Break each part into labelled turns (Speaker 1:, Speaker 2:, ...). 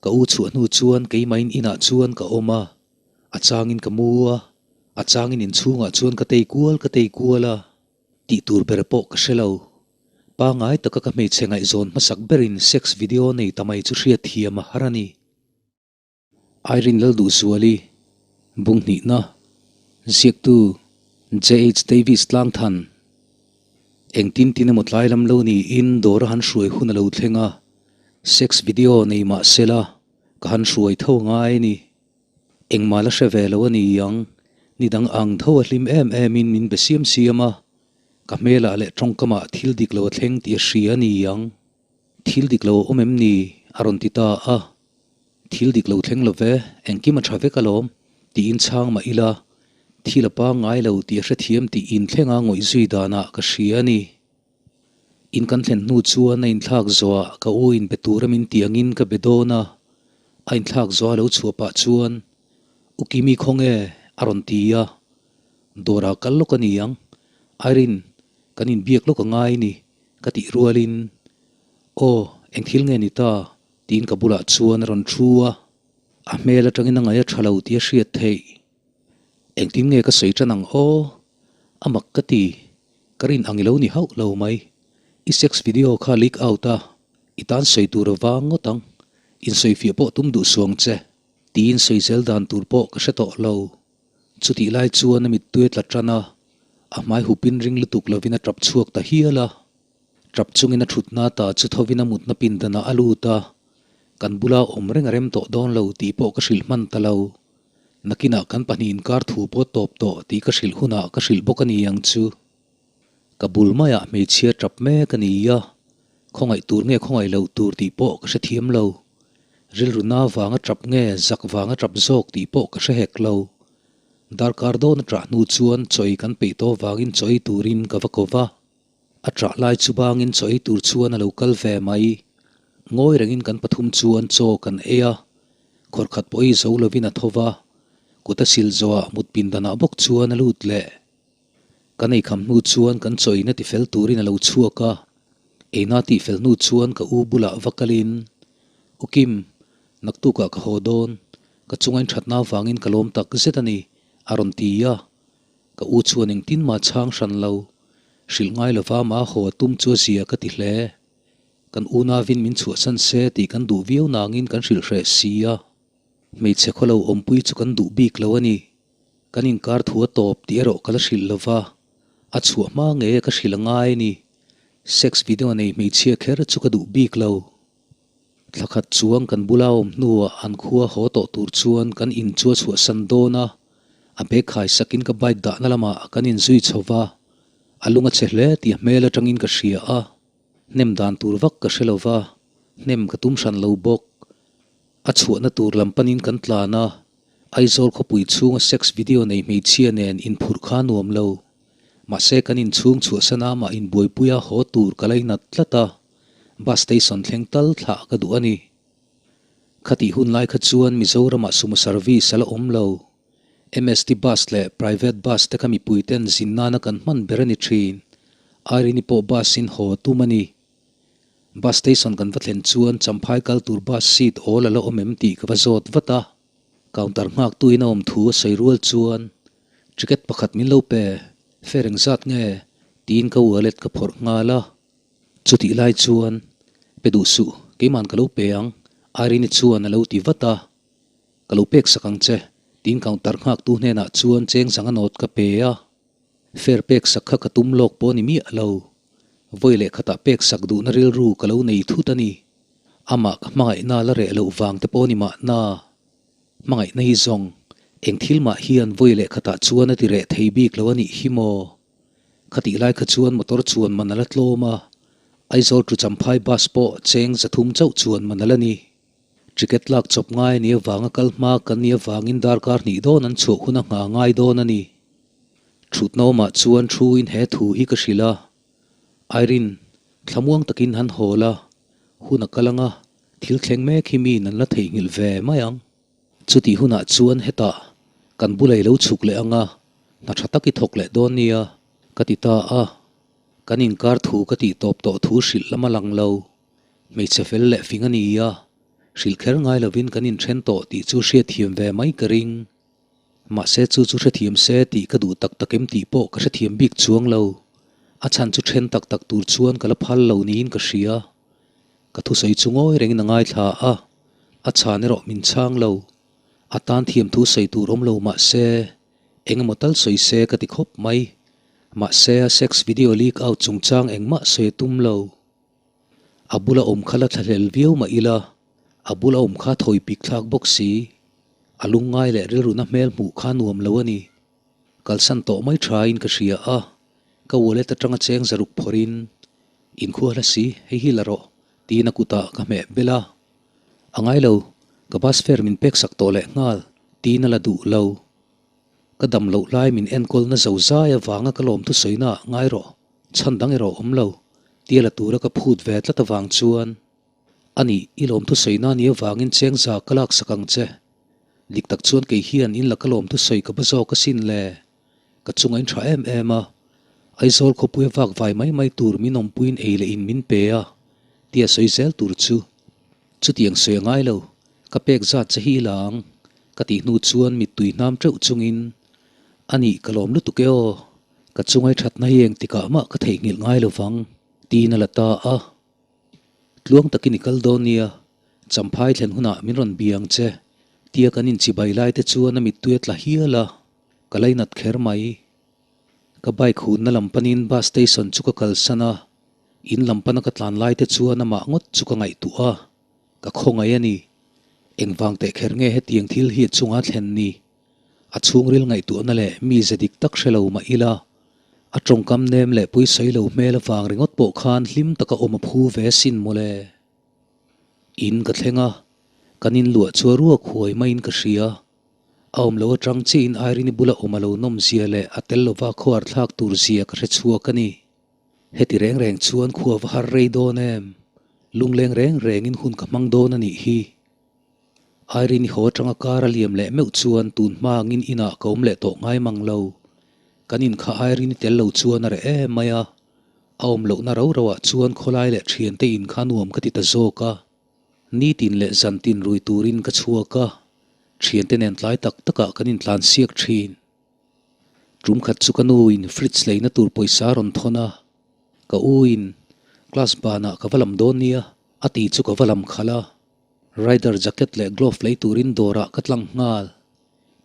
Speaker 1: Ka u chhuah hnu chuan keimahin inah chuan ka awm a, a changin ka mu a, a changin inchhungah chuan ka tei kual ka tei kual a, tih tur ber pawh ka hre lo. Pangai taka ka hmeichhe ngaihzawn hmasak berin sex video nei ta mai chu hriatthiam a har a ni. Irene Lalduhzuali, Bunghnihna, Ziaktu, JH Davis Tlangthan, Engtin tin emaw tlai lam lo niin dawr a han hruai hun a lo thleng a, sex video nei mah sela ka han hruai tho ngai a ni. Engmah la hre ve lo a ni ang, ni dang ang tho a hlim em emin min be siam siam a, ka hmelah leh tawngkamah thil dik lo a thleng tih a hria a ni ang. Thil dik lo a awm em ni? a rawn ti ta a. Thil dik lo thleng lo ve, engkim a tha vek alawm, tiin chhang mah ila, thil a pangngai lo tih a hrethiam tih inthlenga ngawih zui danah ka hria a ni. In kan thlen hnu chuan a inthlak zawhah ka u inbe tura min tih angin ka be dawn a, a inthlak zawha lo chhuah pah chuan, U Kimi khawnge? a rawn ti a, Dawrah kal lawk a ni ang, Irene, kan inbiak lawk a ngai ni, ka tih rualin, Aw, eng thil nge ni ta? Tiin ka bulah chuan a rawn thu a, a hmel atangin a ngaih a tha lo tih a hriat theih. Engtin nge ka sawi tan ang aw? A mak ka ti, ka rin ang i lo ni hauh lo mai. I sex video kha leak out a, i tan sawi tur a vang ngawt ang. Insawifiah pawh tum duh suang che. Tiin sawi zel dan tur pawh ka hre tawh lo. Chutih lai chuan a mittui a tla tan a, a hmai hupin ring lutuk lovin a tap chhuak ta hial a. Tap chungin a thutna ta chu thovin a mutna pindanah a lut a, kan bula awm reng a rem tawh dawn lo tih pawh ka hrilh hman ta lo. Nakinah kan pahnih inkar thu pawh tawp tawh tih ka hrilh hunah ka hrilh bawk a ni ang chu. Ka bul maiah hmeichhia tap mek a ni a, khawngaih tur nge khawngaih loh tur tih pawh ka hrethiam lo. Rilru na vanga tap nge zak vanga tap zawk tih pawh ka hre hek lo. Darkar dawn a tah hnu chuan chawi kan peih tawh vangin chawi turin ka va ko va. A ṭah lai chu bangin chaw ei tur chuan a lo kal ve mai. Ngawi rengin kan pathum chuan chaw kan ei a, khawr khat pawh ei zo lovin a tho va, kut a sil zawhah mut pindanah bawk chuan a lut leh. Kan ei kham hnu chuan kan chaw eina tifel turin a lo chhuak a, eina tihfel hnu chuan ka u bulah va kalin, U Kim, naktukah ka haw dawn, ka chunga inthatna avangin ka lawm tak zet a ni, a rawn ti a. Ka u chuan engtin mah chhang hran lo, hrilh ngai lova mah haw a tum chu a zia ka ti hle. Kan unavin min chhuahsan se tih kan duh viau nangin kan hrilh hreh si a. Hmeichhe khawlo awmpui chu kan duh bik lo a ni. Kan inkar thu a tawp tih erawh ka la hrilh lova, a chhuah hma ngei a ka hrilh a ngai a ni. Sex video nei hmeichhia kher chu ka duh bik lo. Thla khat chuang kan bula awm hnuah an khua haw tawh tur chuan kan in chu a chhuahsan dawn a, a bag khai sakin ka bike dahna lamah kan inzui chho va, a lung a chhe hle tih a hmel atangin ka hria a, hnem dan tur vak ka hre lo va, hnem ka tum hran lo bawk. A chhuahna tur lam panin kan tlan a, Aizawl khawpui chhunga sex video nei hmeichhia nen inphurh kha nuam lo. Mahse kan inchhung chhuahsan a mah inbuaipuia haw tur ka lainat tlat a. Bus station thleng tal thlah ka duh a ni. Khatih hun lai kha chuan Mizoramah sumo service a la awm lo. MST bus leh private bus te kha mipui ten zin nana kan hman ber a ni thin. Irene pawh bus in haw tum a ni. Bus station kan va thlen chuan Champhai kal tur bus seat awl a la awm em tih ka va zawt vat a. Counter nghaktuin a awm thu a sawi rual chuan ticket pakhat min lo pe, fare engzat nge? tiin ka wallet ka phawrh nghal a. Chutih lai chuan, Pe duh suh, keiman ka lo pe ang, Irene chuan a lo ti vat a. Ka lo pek sak ang che, tiin counter nghaktu hnenah chuan cheng zanga nawt ka pe a. Fare pek sak kha ka tum lawk pawh a ni miah lo. Vawi leh khatah pek sak duhna rilru ka lo nei thut a ni. Amah ka hmangaihna la reh loh vang te pawh a ni mahna. Hmangaihna hi zawng, eng thil mah hian vawi leh khatah chuan a ti reh thei bik lo a nih hi maw? Khatih lai kha chuan motor chuan man a la tlawm a, Aizawl to Champhai bus pawh cheng 300 chauh chuan man a la ni. Ticket lak chawp ngai a nih avanga kal hma kan nih avangin darkar hnih dawn an chhuah hun a ngha ngai dawn a ni. Thutna awmah chuan thu in he thu hi ka hrilh a, Irene, thlamuang takin han hawl a, hun a kal anga thil thleng mek hi miin an la theihnghilh ve mai ang. Chutih hunah chuan hetah kan bulei lo chhuk leh anga hna tha tak i thawk leh dawn nia ka ti ta a, kan inkar thu ka tih tawp tawh thu hrilh lam a lang lo. Hmeichhe fel leh fing a ni a, Hrilh kher ngai lovin kan inthen tawh tih chu hriatthiam ve mai ka ring. Mahse chu chu hrethiam se tih ka duh tak tak em tih pawh ka hrethiam bik chuang lo. A chhan chu then tak tak tur chuan ka la phal lo niin ka hria. Ka thusawi chu ngawi rengin a ngaithla a, a chhan erawh min chhang lo. A tan thiam thu sawi tur awm lo mah se, eng emaw tal sawi se ka ti khawp mai. Mahse a sex video leak out chungchang engmah sawi a tum lo. A bula awm kha la thlahlel viau mah ila, a bula awm kha thawi pik thlak bawk si. A lungngai leh rilruna hmel hmuh kha nuam lo a ni. Kalsan tawh mai thain ka hria a, ka wallet atanga cheng zaruk phawrhin, Inkhua hla si, hei hi la rawh, tiin a kutah ka hmeh bel a. A ngai lo, ka bus fare min pek sak tawh leh nghal, tiin a la duh lo. Ka dam loh lai min enkawlna zo zai avanga ka lawm thusawina ah ngai rawh, chhan dang erawh awm lo, tia la tura ka phut ve tlat avang chuan, A nih, i lawm thusawina ni avangin cheng za ka lak sak ang che. Dik tak chuan kei hian in la ka lawm thusawi ka ba zawk asin le. Ka chunga in tha em em a, Aizawl khawpuia vak vai mai mai tur min awmpuiin ei leh in min pe a, tia sawi zel tur chu. Chutiang sawi a ngai lo, ka pek zat che hi i la ang, ka tih hnu chuan mittui hnam teuh chungin, A nih, ka lawm lutuk e aw, ka chungai thatna hi engtikah mah ka theihnghilh ngai lo vang, tiin a la ta a. Tluang takin i kal dawn nia, Champhai thlen hunah min rawn bia ang che, tia kan inchibai lai te chuan a mittui a tla hial a, ka lainat kher mai. Ka bike hunna lam panin bus station chu ka kalsan a, in lam pana ka tlan lai te chuan amah ngawt chu ka ngaihtuah a, ka khawngaih a ni. Engvang teh kher nge hetiang thil hi a chunga thlen ni? A chhungril ngaihtuahna leh mi ze dik tak hre lo mah ila, a tawngkam nem leh puisawi lo hmel avang ringawt pawh khan hlim taka awm a phu ve sin mawle. In ka thleng a, kan inluah chu a ruak huai maiin ka hria. A awm lo atang chiahin Irene-i bula awm a lo nawm zia leh a tel lova khuar thlak tur zia ka hre chhuak a ni. Heti reng reng chuan khua va har rei dawn em? Lungleng reng rengin hun ka hmang dawn a nih hi. Irene-i haw atanga kar a liam leh meuh chuan tun hma angin inah ka awm leh tawh ngai mang lo. Kan in kha Irene-i tel lo chuan a reh em mai a. A awm lohna rau rauah chuan khawlai leh thiante in kha nuam ka ti ta zawk a. Nitin leh zantin rui turin ka chhuak a, thiante nen tlai tak takah kan intlan siak thin. Tum khat chu ka nu in fridge leina tur pawisa a rawn thawn a, ka u in class banah ka va lam dawn nia a ti chu ka va lam khalh a, rider jacket leh glove lei turin dawrah ka tlang nghal.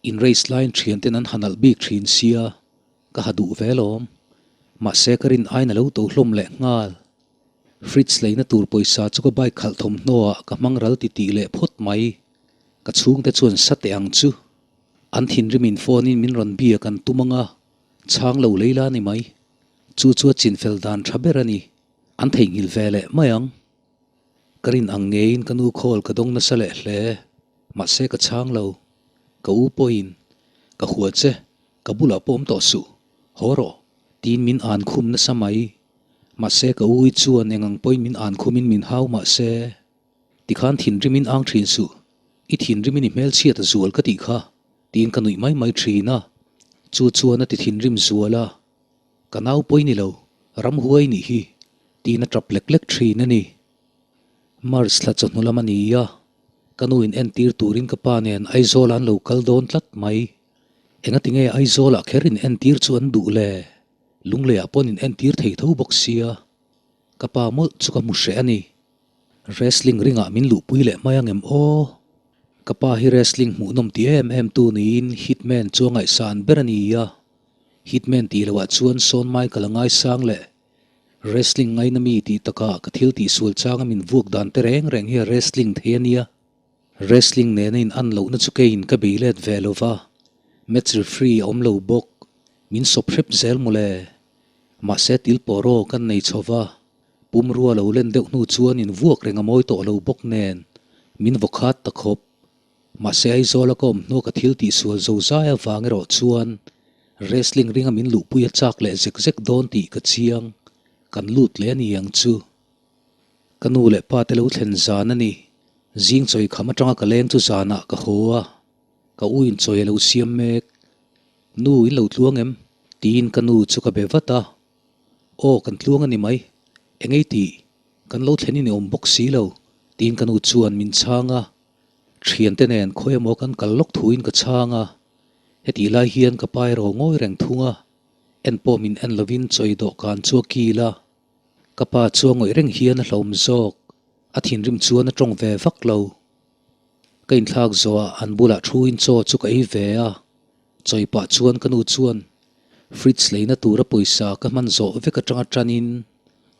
Speaker 1: In race laiin thianten an ha nalh bik thin sia, ka ha duh ve lawm. Mahse ka rin aiin a lo to hlawm leh nghal. Fridge leina tur pawisa chu ka bike khalh thawmhnaw ah ka hmang ral ti tih leh phawt mai. Ka chhungte chuan sa teh ang chu. An thinrimin phone in min rawn biak an tum ang a, chhang lo lei la ni mai. Chu chu a chinfel dan tha ber a ni. An theihnghilh ve leh mai ang. Ka rin ang ngeiin ka nu call ka dawng nasa leh hle. Mahse ka chhang lo. Ka u pawhin, Ka hua che, ka bulah pawh awm tawh suh. Haw rawh, tiin min an khum nasa mai. Mahse ka u i chuan eng ang pawhin min an khumin min hau mahse, tikhan thinrimin ang thin suh, i thinrimin i hmelchhiat a zual ka tih kha, tiin ka nuih mai mai thin a. Chu chuan a ti thinrim zual a, Ka nau pawi ni lo, ramhuai nih hi, tiin a tap lek lek thin a ni. March thla chawhnu lam a ni a, ka nu in entir turin ka pa nen Aizawl an lo kal dawn tlat mai. Engati nge Aizawlah kher in entir chu an duh le? Lungleiah pawn in entir thei tho bawk sia, ka pa mawlh chu ka hmu hreh a ni. Wrestling ringah min luhpui leh mai angem aw? Ka pa hi wrestling hmuhnawm ti em em tu niin Hitman chu a ngaihsan ber a ni a, Hitman tih loah chuan Shawn Michael a ngaisang leh wrestling ngaina mi tih takah ka thil tihsual changa min vuak dan te reng reng hi a wrestling thei a nia. Wrestling nena in an lohna chu keiin ka bei let ve lo va, match referee a awm lo bawk, min sawp hrep zel mawle. Mahse til pawh raw kan nei chho va, pumrua lo len deuh hnu chuan in vuak reng a mawi tawh lo bawk nen min vaw khat ta khawp. Mahse Aizawla ka awm hnuah ka thil tihsual zo zai avang erawh chuan wrestling ringa min luhpui a chak leh zek zek dawn tih ka chiang, kan lut leh a ni ang chu. Ka nu leh pa te lo thlen zan a ni. Zing chawi kham atanga ka leng chu zanah ka haw a, ka u in chawi a lo siam mek. Nu in lo tluang em? Tiin ka nu chu ka be vat a. Aw kan tluang a ni mai. Engei tih? Kan lo thlen in i awm bawk si lo. Tiin ka nu chuan min chhang a, thiante nen khawi emaw kan kal lawk thuin ka chhang a, hetih lai hian ka pa erawh ngawi reng thung a, en pawh min en lovin chawi dawhkan chu a kil a, ka pa chu a ngawih reng hian a hlawm zawk, a thinrim chuan a tawng ve vak lo. Ka inthlak zawhah an bulah thuin chaw chu ka ei ve a, chawi pah chuan ka nu chuan fridge leina tura pawisa ka hman zawh vek atanga tanin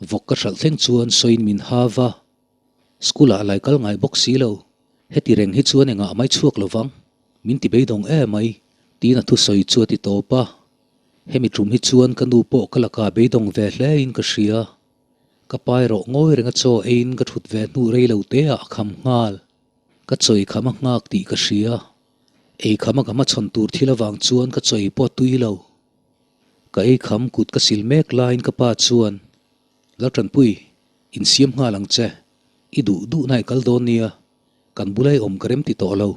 Speaker 1: vawk ka hralh thleng chuan sawiin min hau a. School ah lai kal ngai bawk si lo, heti reng hi chuan engah mai chhuak lo vang, min ti beidawng em mai, tiin a thusawi chu a ti tawp a. Hemi tum hi chuan ka nu pawh ka lakah beidawng ve hle in ka hria. Ka pa erawh ngawi renga chaw eiin ka thut ve hnu rei lo te ah a kham nghal. Ka chawi kham a nghak tih ka hria. Ei kham a ka hmachhawn tur thil avang chuan ka chawi pawh a tui lo. Ka ei kham kut ka sil mek laiin ka pa chuan, Laltanpui, insiam nghal ang che. I duh duh na i kal dawn nia. Kan bula i awm ka rem ti tawh lo.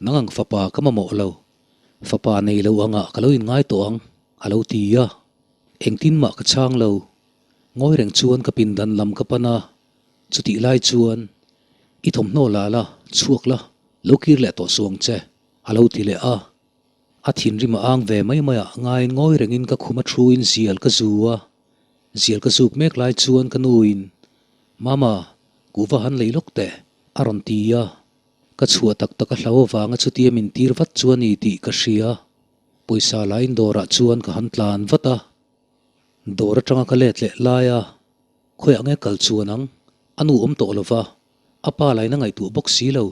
Speaker 1: Nang ang fapa ka mamawh lo. Fapa nei lo angah ka lo inngai tawh ang, a lo ti a. Engtin mah ka chhang lo. Ngawi reng chuan ka pindan lam ka pan a. Chutih lai chuan, I thawmhnaw la la, chhuak la, lo kir leh tawh suang che, a lo ti leh a. A thinrim a ang ve mai mai ah ngaiin ngawi rengin ka khum a thuin zial ka zu a. Zial ka zuk mek lai chuan ka nuin, Mama, kuhva han lei lawk teh, a rawn ti a. Ka chhuah tak tak a hlau avanga chutia min tir vat chu a ni tih ka hria. Pawisa lain dawrah chuan ka han tlan vat a. Dawr atanga ka let leh lai a, khawiah nge kal chuan ang? A nu awm tawh lova, a pa lain a ngaihtuah bawk si lo.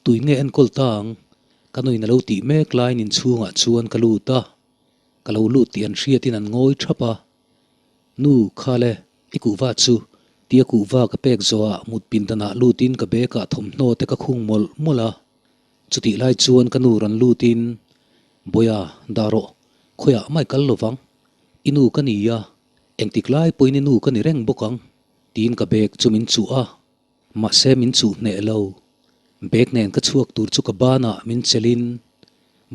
Speaker 1: Tuin nge enkawl ta ang? Ka nuin a lo tih mek laiin inchhungah chuan ka lut a. Ka lo lut tih an hriatin an ngawi thap a. Nu, khale, i kuhva chu, tia kuhva ka pek zawhah mut pindanah lutin ka bag-ah thawmhnaw te ka khung mawlh mawlh a. Chutih lai chuan ka nu rawn lutin, Bawiha, dah rawh, khawiah mai kal lovang. I nu ka ni a, engtik lai pawhin i nu ka ni reng bawk ang, tiin ka bag chu min chuh a. Mahse min chuh hneh lo. Bag nen ka chhuak tur chu ka banah min chelhin,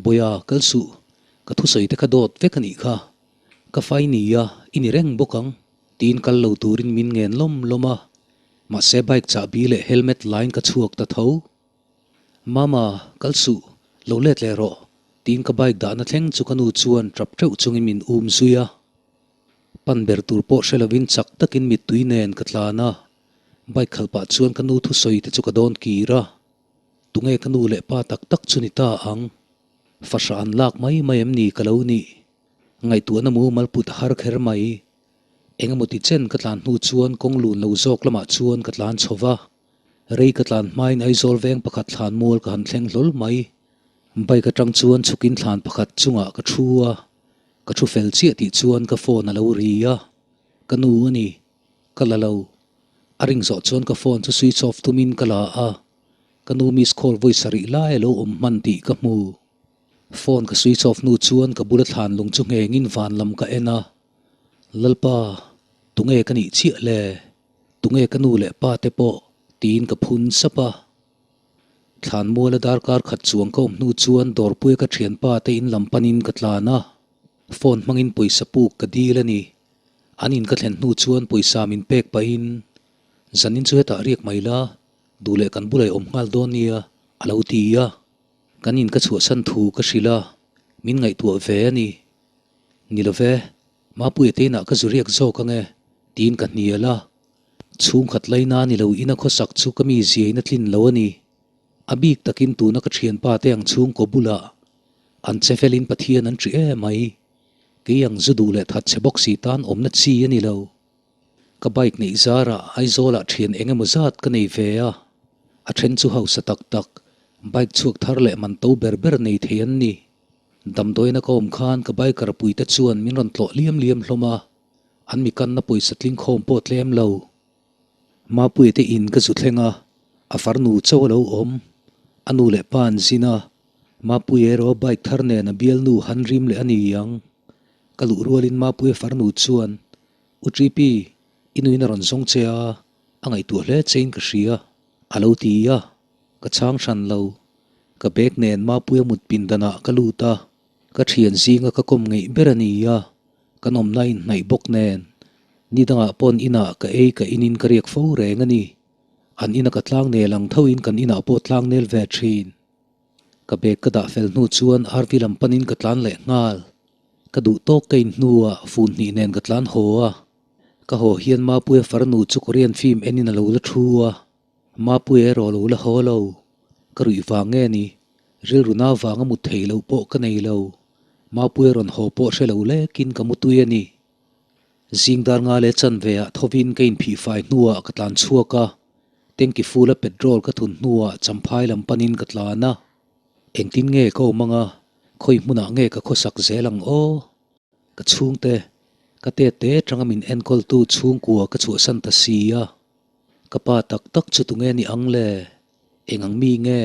Speaker 1: Bawiha, kal suh, ka thusawi te kha dawt vek a nih kha. Ka fai ni a, i ni reng bawk ang, tiin kal lo turin min ngen lawm lawm a. Mahse bike chahbi leh helmet lain ka chhuak ta tho. Mama, kal suh, lo let leh rawh, tiin ka bike dahna thleng chu ka nu chuan tap teuh chungin min um zui a. Pan ber tur pawh hre lovin chak takin mittui nen ka tlan a, bike khalh pah chuan ka nu thusawi te chu ka dawn kir a. Tunge ka nu leh pa tak tak chu ni ta ang? Fahrah an lak mai mai em ni ka lo nih? Ngaihtuahna mumal put a har kher mai. Engemaw ti chen ka tlan hnu chuan kawng lun lo zawk lamah chuan ka tlan chho va. Rei ka tlan hmain Aizawl veng pakhat thlan mual ka han thleng hlawl mai. Bike atang chuan chhukin thlan pakhat chungah ka thu a, ka thu fel chiah tih chuan ka phone a lo ri a, ka nu a ni, ka la lo. A ring zawh chuan ka phone chu switch off tumin ka la a, ka nu miss call vawi sarih lai a lo awm hman tih ka hmu. Phone ka switch off hnu chuan ka bula thlan lung chu nghengin van lam ka en a, Lalpa, tunge ka nih chiah le? Tunge ka nu leh pa te pawh? tiin ka phun sap a. Thlanmuala darkar khat chuang ka awm hnu chuan dawrpuia ka thianpa te in lam panin ka tlan a, phone hmangin pawisa puk ka dil a ni. An in ka thlen hnu chuan pawisa min pek pahin, Zanin chu hetah riak mai la, duh leh kan bulah i awm nghal dawn nia, a lo ti a. Kan in ka chhuahsan thu ka hrilh a, min ngaihtuah ve a ni. Ni lo ve, Mapuia te inah ka zu riak zawk ang e, tiin ka hnial a. Chhungkhat laina ni lo ina khawsak chu ka mi ziain a tlin lo a ni. A bik takin tuna ka thianpa te ang chhungkaw bulah an che felin Pathian an ṭih em mai. Kei ang zu duh leh that che bawk si tan awmna chi a ni lo. Ka bike neih zarah Aizawlah thian eng emaw zat ka nei ve a, a then chu hausa tak tak, bike chhuak thar leh man to ber ber nei thei an ni. Damdawiina ka awm khan ka biker puite chuan min rawn tlawh liam liam hlawm a, an mi kanna pawisa tling khawm pawh tlem lo. Mapuia te in ka zu thleng a, a farnu chauh a lo awm. A nu leh pa an zin a, Mapuia erawh bike thar nen a bialnu han rim leh a ni ang. Ka luh rualin Mapuia farnu chuan, U Tripi, i nuin a rawn zawng che a, a ngaihtuah hle chein ka hria, a lo ti a. Ka chhang hran lo. Ka bag nen Mapuia mut pindanah ka lut a, ka thian zinga ka kawm ngeih ber a ni a, kan awmna inhnaih bawk nen ni dangah pawn inah ka ei ka inin ka riak fo reng a ni. An ina ka tlangnel ang thoin kan inah pawh tlangnel ve thin. Ka bag ka dah fel hnu chuan RV lam panin ka tlan leh nghal. Ka duh tawk ka in hnuah fun hnih nen ka tlan haw a. Ka haw hian Mapuia farnu chu Korean film enin a lo la thu a. Mapuia erawh a lo la haw lo. Ka ruih vang nge ni? Rilru na vanga mut thei loh pawh ka nei lo. Mapuia rawn haw pawh hre lo lekin ka mutui a ni. Zing dar nga leh chanve ah thovin ka inphih fai hnuah ka tlan chhuak a, tanki full a petrol ka thun hnuah Champhai lam panin ka tlan a. Engtin nge ka awm anga, khawi hmunah nge ka khawsak zel ang aw? Ka chhungte, ka tete tanga min enkawltu chhungkua ka chhuahsan ta si a. Ka pa tak tak chu tunge ni ang le? Eng ang mi nge?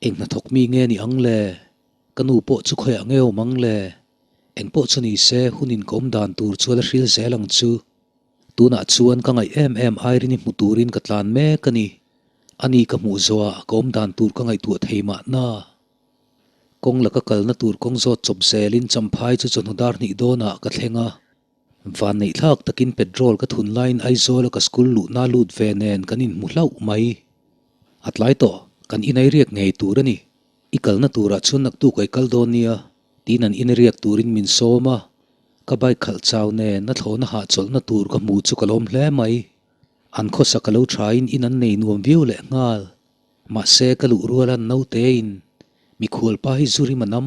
Speaker 1: Eng hnathawk mi nge ni ang le? Ka nu pawh chu khawiah nge awm ang le? Eng pawh chu ni se, hun inkawm dan tur chu a la hril zel ang chu. Tunah chuan ka ngaih em em Irene-i hmu turin ka tlan mek a ni. Ani ka hmuh zawhah ka awm dan tur ka ngaihtuah thei mahna. Kawng laka kalna tur kawng zawt chawp zelin Champhai chu chawhnu dar hnih dawnah ka thleng a. Vanneih thlak takin petrol ka thun laiin Aizawla ka school luhna lut ve nen kan inhmu hlauh mai. A tlai tawh, kan inai riak ngei tur a ni. I kalna turah chuan naktuk a i kal dawn nia, tiin an in riak turin min sawm a, ka bike khalh chau nen a thlawhna hahchawlhna tur ka hmu chu ka lawm hle mai. An khawsa ka lo thain in an nei nuam viau leh nghal. Mahse ka luh rual an nautein mikhual pa hi zu rim a nam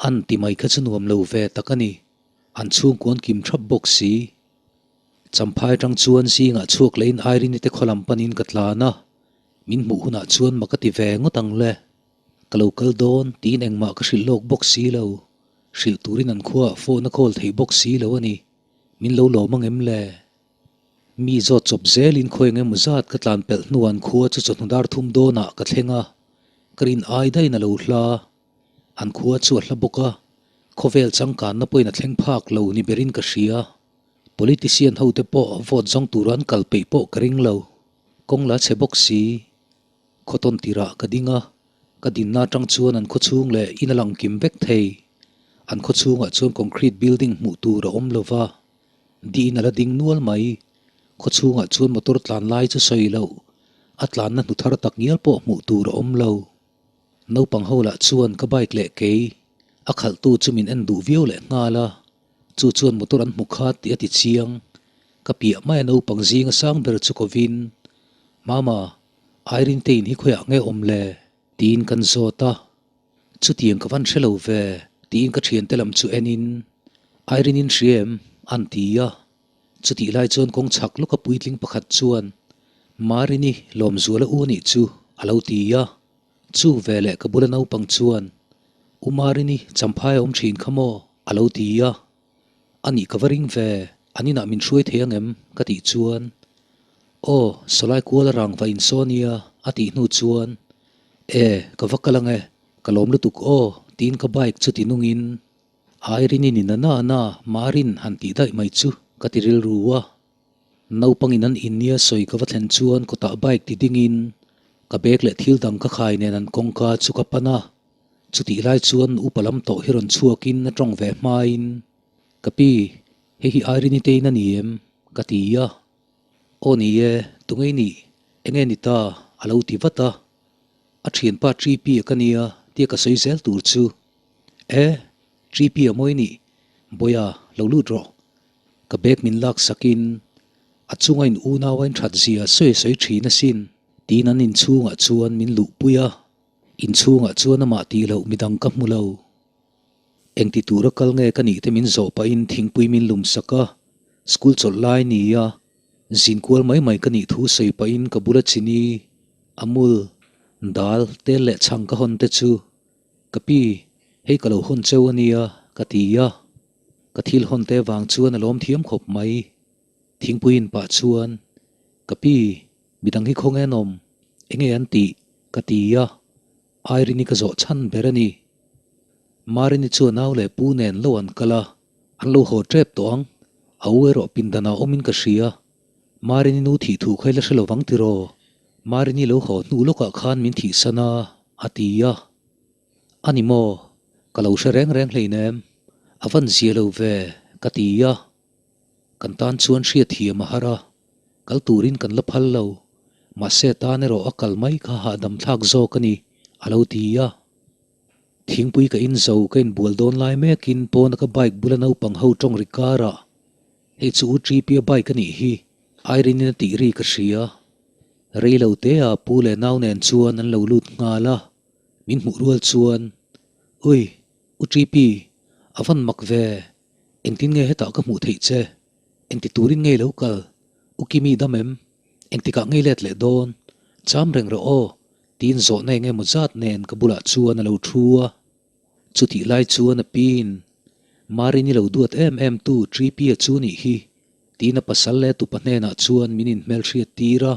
Speaker 1: an ti mai kha chu nuam lo ve tak a ni. An chhungkuan kim thap bawk si. Champhai tang chuan zingah chhuak lehin Irene-i te khaw lam panin ka tlan a, min hmuh hunah chuan mak a ti ve ngawt ang le. Ka lo kal dawn tiin engmah ka hrilh lawk bawk si lo. Hrilh turin an khuaah phone a call thei bawk si lo a ni. Min lo lawm ang em le? Mi zawt chawp zelin khawi eng emaw zat ka tlan pelh hnuah an khua chu chawhnu dar thum dawnah ka thleng a, ka rin ai daihin a lo hla. An khua chu a hla bawk a, khawvel changkanna pawhin a thleng phak lo ni berin ka hria. Politician hote pawh vote zawng tura an kal peih pawh ka ring lo. Kawng la chhe bawk si. Khawtawn tirah ka ding a, ka dinna atang chuan an khawchhung leh in a lang kim vek thei. An khawchhungah chuan concrete building hmuh tur a awm lo va, diin a la ding nual mai. Khawchhungah chuan motor tlan lai chu sawi loh, a tlanna hnu thar tak ngial pawh hmuh tur a awm lo. Naupang ho lah chuan ka bike leh kei a khalhtu chu min en duh viau leh nghal a, chu chuan motor an hmu kha tih a ti chiang. Ka piah mai a naupang zinga sang ber chu kovin, Mama, Irene te in hi khawiah nge awm le? Tiin kan zawt a, Chutiang ka van hre lo ve, tiin ka thiante lam chu enin, Irene in hria em? an ti a. Chutih lai chuan kawng chhak lawka puitling pakhat chuan, Marini Lawmzuala u nih chu, a lo ti a. Chu veleh ka bula naupang chuan, U Marini Champhai a awm thin kha maw? a lo ti a. A nih ka va ring ve, an inah min hruai thei ang em? ka tih chuan, Aw, sawlai kual a rang va insaw nia, a tih hnu chuan, E, ka va kal ang e, ka lawm lutuk aw, tiin ka bike chu ti nungin, Irene-i ni na na na, Marin han tih daih mai chu ka ti rilru a. Naupangin an in nia sawi ka va thlen chuan kawtah bike ti dingin, ka bag leh thil dang ka khai nen an kawngka chu ka pan a. Chutih lai chuan upa lam tawh hi rawn chhuakin a tawng ve hmain, Ka pi, hei hi Irene-i te in a ni em? ka ti a. Aw ni e, tunge i nih? Enge ni ta? a lo ti vat a. A thianpa Tripi-a ka nia tia ka sawi zel tur chu. E, Tripi-a mawi nih? Bawiha, lo lut rawh. Ka bag min lak sakin a chunga in unau a inthat zia sawi sawi thin asin tiin an inchhungah chuan min luhpui a. Inchhungah chuan amah tih loh midang ka hmu lo. Engti tura kal nge ka nih te min zawh pahin thingpui min lum sak a, school chawlh lai ni a, zin kual mai mai ka nih thu sawi pahin ka bula chini, amul, dal, tel leh chhang ka hawn te chu, Ka pi, hei ka lo hawn cheu a nia, ka ti a. Ka thil hawn te vang chuan a lawm thiam khawp mai. Thingpui in pah chuan, Ka pi, midang hi khawnge an awm? Enge an tih? Ka ti a, Irene-i ka zawh chhan ber a ni. Marini chu a nau leh pu nen lo an kal a, an lo haw tep tawh ang. A u erawh pindanah awmin ka hria. Marini nu thih thu kha i la hre lovang tiraw? Marini lo haw hnu lawkah khan min thihsan a, a ti a. A ni maw? Ka lo hre reng reng hleinem. A van zia lo ve, ka ti a. Kan tan chuan hriatthiam a har a, kal turin kan la phal lo. Mahse tan erawh a kal mai kha hahdam thlak zawk a ni, a lo ti a. Thingpui ka in zo ka inbual dawn lai mekin pawna ka bike bula naupang ho tawng ri karah, Hei chu U Ṭipia bike a nih hi, Irene in a tih ri ka hria. Rei lo te a pu leh nau nen chuan an lo lut nghal a, min hmuh rual chuan, Ui, U Ṭipi, a van mak ve, engtin nge hetah ka hmuh theih che? Engti turin ngei lo kal? U Kimi dam em? Engtikah ngei let leh dawn? Cham reng rawh aw, tiin zawhna eng emaw zat nen ka bulah chuan a lo thu a. Chutih lai chuan a piin, Marin i lo duat em em tu Tripia chu nih hi, tiin a pasal leh tupa hnenah chuan min inhmelhriat tir a.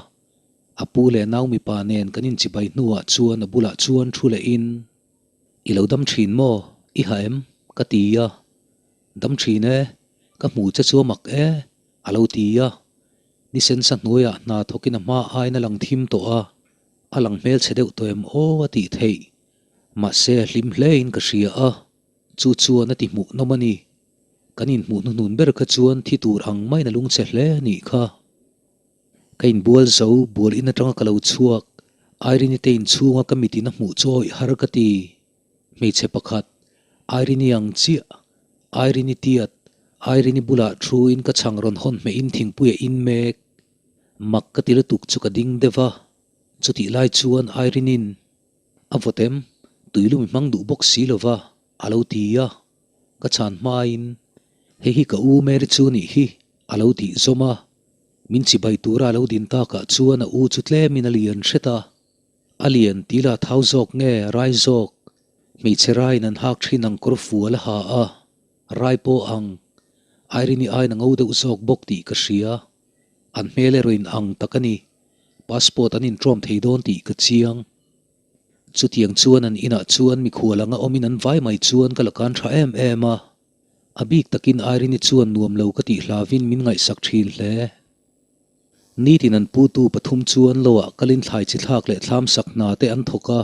Speaker 1: A pu leh nau mipa nen kan inchibai hnuah chuan a bulah chuan thu lehin, I lo dam thin maw? I ha em? ka ti a. Dam thin e, ka hmu che chu a mak e, a lo ti a. Ni sensa hnuaiah hna thawkin a hma aiin a lang thim tawh a, a lang hmelchhe deuh tawh em aw a tih theih. Mahse a hlim hlein ka hria a, chu chuan a ti hmuh nawm a ni. Kan inhmuh hnuhnun ber kha chuan thi tur ang maiin a lungchhe hle a nih kha. Ka inbual zo, bual in atanga ka lo chhuak, Irene-i te inchhunga ka mit in a hmuh chu awih har ka ti. Hmeichhe pakhat, Irene-i ang chiah, Irene-i tiat, Irene-i bulah thu in ka chhang rawn hawn hmeh in thingpui a in mek. Mak ka ti lutuk chu ka ding deuh va, chutih lai chuan Irene-in a vawt em, tuilum i hmang duh bawk si lo va, a lo ti a. Ka chhan hmain, Hei hi ka u Mary chu nih hi, a lo tih zawm a. Min chibai tura a lo din takah chuan a u chu tlemin a lian hret a. A lian tih lah thau zawk nge rai zawk? Hmeichhe raiin an hak thin ang kawr fual a ha a, rai pawh ang. Irene-i aiin a ngo deuh zawk bawk tih ka hria. An hmel erawh in ang tak a ni. Passport an intrawm thei dawn tih ka chiang. Chutiang chuan an inah chuan mikhual anga awmin an vai mai chuan ka la kan tha em em a. A bik takin Irene-i chuan nuam lo ka tih hlavin min ngaihsak thin hle. Nitin an putu pathum chuan loah kalin thlai chi thlak leh thlam sak hna te an thawk a.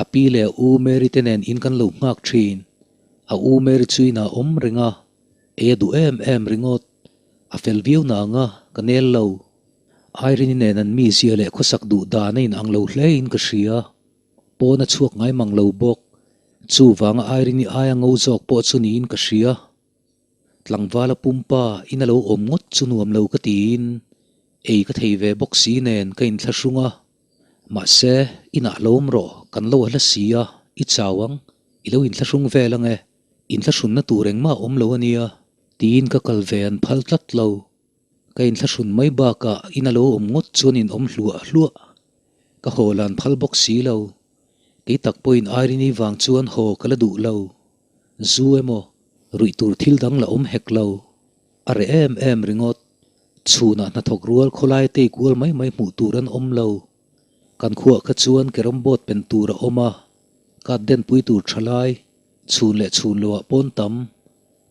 Speaker 1: A pi leh a u Mary te nen in kan lo nghak thin. A u Mary chu inah awm reng a, ei a duh em em ringawt. A fel viau na anga ka nel lo. Irene-i nen an mizia leh khawsak duh dan a inang lo hle in ka hria. Pawn a chhuak ngai mang lo bawk. Chuvanga Irene-i aia ngo zawk pawh chu niin ka hria. Tlangvala pumpa in a lo awm ngawt chu nuam lo ka tiin ei ka thei ve bawk si nen ka inthlahrung a. Mahse, inah lo awm rawh, kan lo a hla si a, i chau ang, i lo inthlahrung vel ang e, inthlahrunna tur engmah a awm lo a nia, tiin ka kal ve an phal tlat lo. Ka inthlahrun mai bakah in a lo awm ngawt chuan in awm hluah hluah. Ka haw lan phal bawk si lo. Kei tak pawhin Irene-i vang chuan haw ka la duh lo. Zu emaw, ruih tur thil dang la awm hek lo. A reh em em ringawt. Chhunah hnathawk rual khawlai tei kual mai mai hmuh tur an awm lo. Kan khuah kha chuan carrom board pen tur a awm a, card den pui tur tha lai, chhun leh chhun loah pawn tam.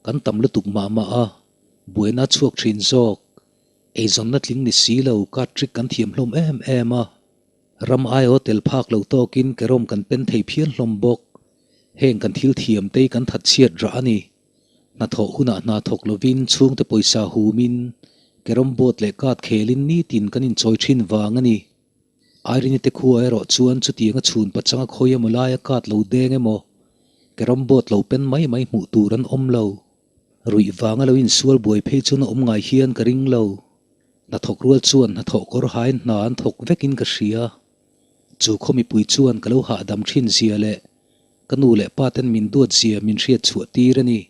Speaker 1: Kan tam lutuk mah mah a, buaina a chhuak thin zawk. Eizawnna tling ni si lo card trick kan thiam hlawm em em a. Ram aiaw tel phak lo tawkin carrom kan pen thei phian hlawm bawk. Heng kan thil thiam te hi kan that chhiat rah a ni. Hnathawh hunah hna thawk lovin chhungte pawisa humin carrom board leh card khelin nitin kan inchawi thin vang a ni. Irene te khua erawh chuan chutianga chhun pachanga khawi emaw laia card lo deng emaw carrom board lo pen mai mai hmuh tur an awm lo. Ruih vanga lo insual buai phei chuan a awm ngai hian ka ring lo. Hnathawk rual chuan hnathawh kawr hain hna an thawk vekin ka hria. Chu khaw mipui chuan ka lo hahdam thin zia leh ka nu leh pa ten min duat zia min hriat chhuah tir a ni.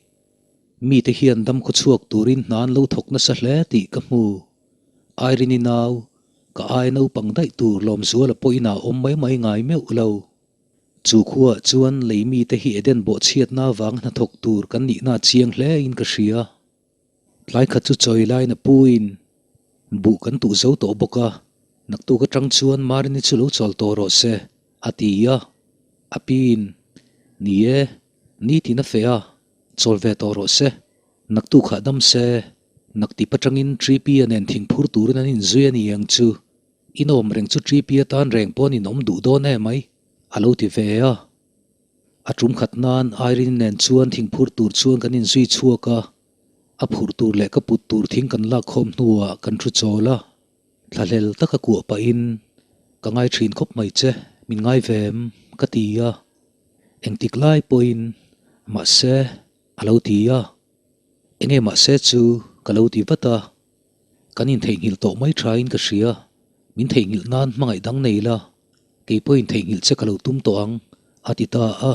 Speaker 1: Mite hian dam khaw chhuak turin hna an lo thawk nasa hle tih ka hmu. Irene-i nau, ka ai naupang daih tur Lawmzuala pawh inah awm mai mai ngai meuh lo. Chu khuaah chuan lei mite hi Eden bawhchhiatna avanga hnathawk tur kan nihna a chiang hle in ka hria. Tlai khat chu chawi laiin a puin buh kan tuh zo tawh bawk a, naktuk atang chuan Marini chu lo chawl tawh rawh se, a ti a. A piin, Ni e, nitin a feh a, chawl ve tawh rawh se, naktuk hahdam se, naktip atangin Tripia nen thingphur turin an inzui a ni ang chu. Inawm reng chu Tripia tan reng paw'n inawm duh dawn em mai, a lo ti ve a. A tum khat nan Irene nen chuan thingphur tur chuan kan inzui chhuak a, a phurh tur leh ka put tur thing kan lak khawm hnuah kan thu chawl a. Thlahlel taka kuah pahin, Ka ngai thin khawp mai che, min ngai ve em? ka ti a. Engtik lai pawhin, Mahse, a lo ti a. Enge mahse chu ka lo ti vat a. Kan intheihnghilh tawh mai thain ka hria, min theihnghilh nan hmangaih dang nei la, kei pawhin theihnghilh che ka lo tum tawh ang, a ti ta a.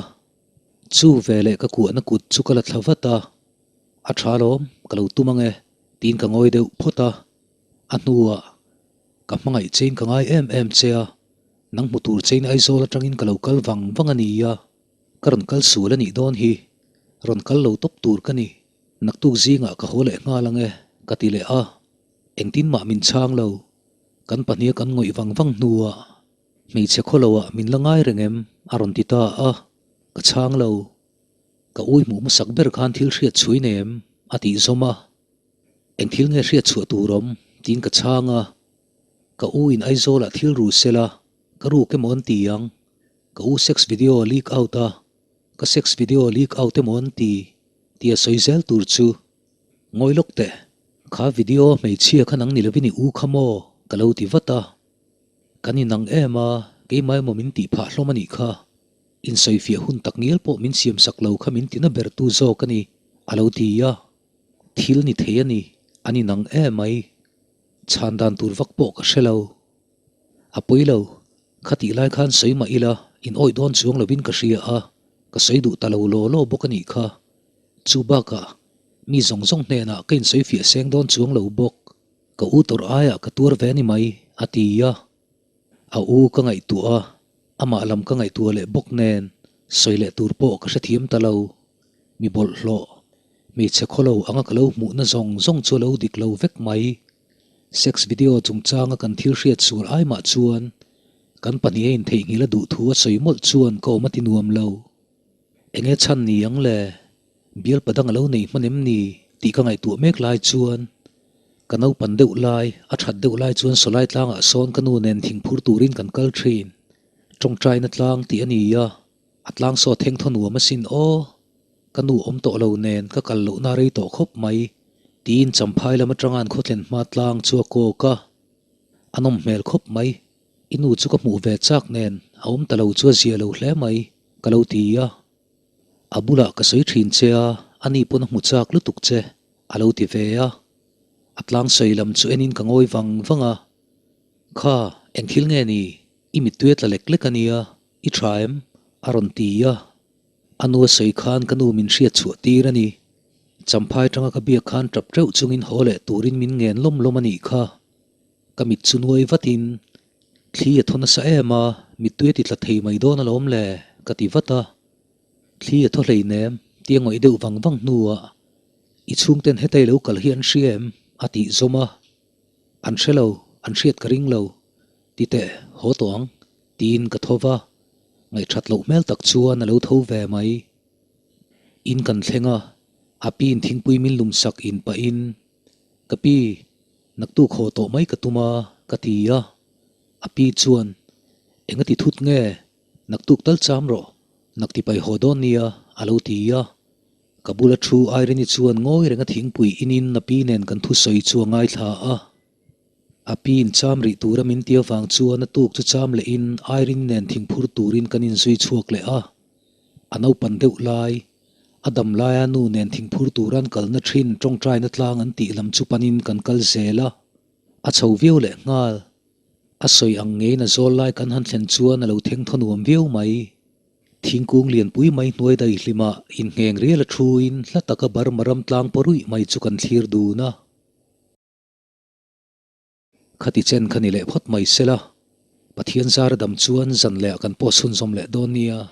Speaker 1: Chu veleh ka kuahna kut chu ka la thla vat a, A tha lawm, ka lo tum ang e, tiin ka ngawi deuh phawt a. A hnuah, Ka hmangaih chein ka ngai em em che a, nang hmu tur chein Aizawl atangin ka lo kal vang vang a nia, ka rawn kal sual a nih dawn hi, rawn kal lo tawp tur ka ni, naktuk zingah ka haw leh nghal ang e, ka ti leh a. Engtin mah min chhang lo, kan pahniha kan ngawih vang vang hnuah, Hmeichhe khawloah min la ngai reng em? a rawn ti ta a, ka chhang lo. Ka ui hmuh hmasak ber khan thil hriat chhui nei em? a tih zawm a. Eng thil nge hriat chhuah tur awm? tiin ka chhang a. Ka u in Aizawlah thil ru sela, ka ruk emaw an ti ang. Ka u sex video a leak out a, ka sex video a leak out emaw an ti, tia sawi zel tur chu. Ngawi lawk teh, kha video a hmeichhia kha nang ni lovin i u kha maw? ka lo ti vat a. Kan inang em a, keimah emaw min tih phah hlawm a nih kha. Insawifiah hun tak ngial pawh min siamsak lo kha min tina bertu zawk a ni, a lo ti a. Thil ni thei a ni, an inang em mai. Chhan dan tur vak pawh ka hre lo. A pawi lo, khatih lai khan sawi mah ila in awih dawn chuang lovin ka hria a, ka sawi duh ta lo law law bawk a nih kha. Chu bakah, mi zawng zawng hnenah ka insawifiah seng dawn chuang lo bawk. Ka u tawrh aiah ka tuar ve a ni mai, a ti a. A u ka ngaihtuah a, amah lam ka ngaihtuah leh bawk nen sawi leh tur pawh ka hrethiam ta lo. Mi bawlhhlawh, hmeichhe khawlo anga ka lo hmuhna zawng zawng chu a lo dik lo vek mai. Sex video chungchanga kan thil hriat sual ai mah chuan kan pahnih a intheihnghilh a duh thu a sawi mawlh chuan ka awm a ti nuam lo. Enge chhan ni ang le? Bial padang a lo nei hman em ni tih ka ngaihtuah mek lai chuan ka naupan deuh lai, a that deuh lai chuan sawlai tlangah sawn ka nu nen thingphur turin kan kal thin. Tawngtaina tlang tih a ni a, a tlang saw theng thaw nuam asin aw. Ka nu awm tawh lo nen ka kal lohna rei tawh khawp mai tiin Champhai lam atanga an khawthlen hma tlang chu a kawk a. A nawm hmel khawp mai. I nu chu ka hmuh ve chak nen a awm ta lo chu a zia lo hle mai ka lo ti a. A bulah ka sawi thin che a, ani pawn a hmu chak lutuk che, a lo ti ve a. A tlang sawi lam chu enin ka ngawi vang vang a. Kha, eng thil nge ni? I mittui a tla lek lek a nia, i tha em? a rawn ti a. A nu a sawi khan ka nu min hriat chhuah tir a ni. Champhai tanga ka biak khan tap teuh chungin haw leh turin min ngen lawm lawm a nih kha. Ka mit chu nuai vatin, Thli a thaw nasa em a, mittui a ti tla thei mai dawn alawm le, ka ti vat a. Thli a thaw hleinem, tia ngawih deuh vang vang hnuah, I chhungten hetei lo kal hi an hria em? a tih zawm a. An hre lo, an hriat ka ring lo. Ti teh, haw tawh ang, tiin ka tho va. Ngaihthat loh hmel tak chuan a lo tho ve mai. In kan thleng a, a piin thingpui min lum sak in pahin, Ka pi, naktuk haw tawh mai ka tum a, ka ti a. A pi chuan, Enga ti thut nge? Naktuk tal cham rawh, nak ti pai haw dawn nia, a lo ti a. Ka bula thu Irene-i chuan ngawi renga thingpui inin a pi nen kan thusawi chu a ngaithla a. A piin cham rih tura min ti avang chuan a tuk chu cham lehin Irene-i nen thingphur turin kan inzui chhuak leh a. A naupan deuh lai, a dam laia nu nen thingphur tura an kalna thin tawngtaina tlang an tih lam chu panin kan kal zel a. A chho viau leh nghal. A sawi ang ngeiin a zawl lai kan han thlen chuan a lo theng thaw nuam viau mai. Thingkung lianpui mai hnuai daihlimah inngeng rial a thuin hla taka Burma ram tlang paw ruih mai chu kan thlir dun a. Khati chen kha ni leh phawt mai sela, Pathian zara dam chuan zan lehah kan pawh chhunzawm leh dawn nia.